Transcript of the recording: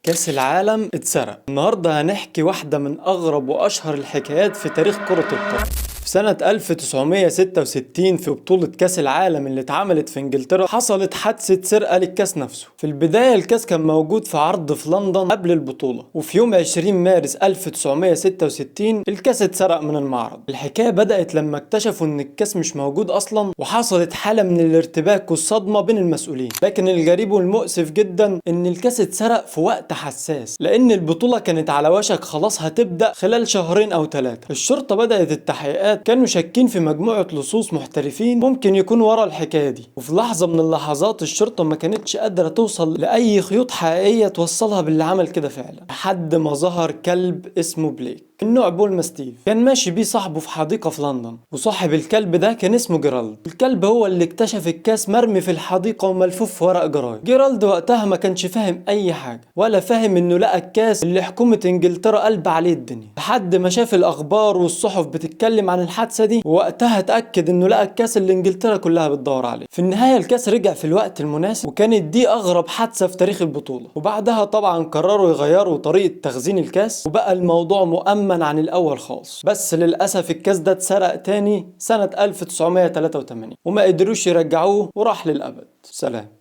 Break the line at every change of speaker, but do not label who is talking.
كأس العالم اتسرق. النهاردة هنحكي واحدة من أغرب وأشهر الحكايات في تاريخ كرة القدم. في سنة 1966 في بطولة كأس العالم اللي اتعملت في انجلترا حصلت حادثة سرقة للكاس نفسه. في البداية الكاس كان موجود في عرض في لندن قبل البطولة، وفي يوم 20 مارس 1966 الكاس اتسرق من المعرض. الحكاية بدأت لما اكتشفوا ان الكاس مش موجود اصلا، وحصلت حالة من الارتباك والصدمة بين المسؤولين. لكن الغريب والمؤسف جدا ان الكاس اتسرق في وقت حساس، لان البطولة كانت على وشك خلاص هتبدأ خلال شهرين او 3. الشرطة بدأت التحقيقات، كانوا شاكين في مجموعة لصوص محترفين ممكن يكونوا ورا الحكاية دي. وفي لحظة من اللحظات الشرطة ما كانتش قادرة توصل لأي خيوط حقيقية توصلها باللي عمل كده فعلا، لحد ما ظهر كلب اسمه بليك من نوع بول ماستيف، كان ماشي بيه صاحبه في حديقة في لندن، وصاحب الكلب ده كان اسمه جيرالد. الكلب هو اللي اكتشف الكاس مرمي في الحديقة وملفوف في ورق جرايد. جيرالد وقتها ما كانش فاهم اي حاجة، ولا فاهم انه لقى الكاس اللي حكومة انجلترا قلب عليه الدنيا، لحد ما شاف الاخبار والصحف بتتكلم عن الحادثة دي، ووقتها اتأكد انه لقى الكاس اللي انجلترا كلها بتدور عليه. في النهاية الكاس رجع في الوقت المناسب، وكانت دي اغرب حادثة في تاريخ البطولة. وبعدها طبعا قرروا يغيروا طريقة تخزين الكاس، وبقى الموضوع مؤمن عن الاول خالص. بس للاسف الكاس ده اتسرق تاني سنة 1983 وما قدروش يرجعوه وراح للابد. سلام.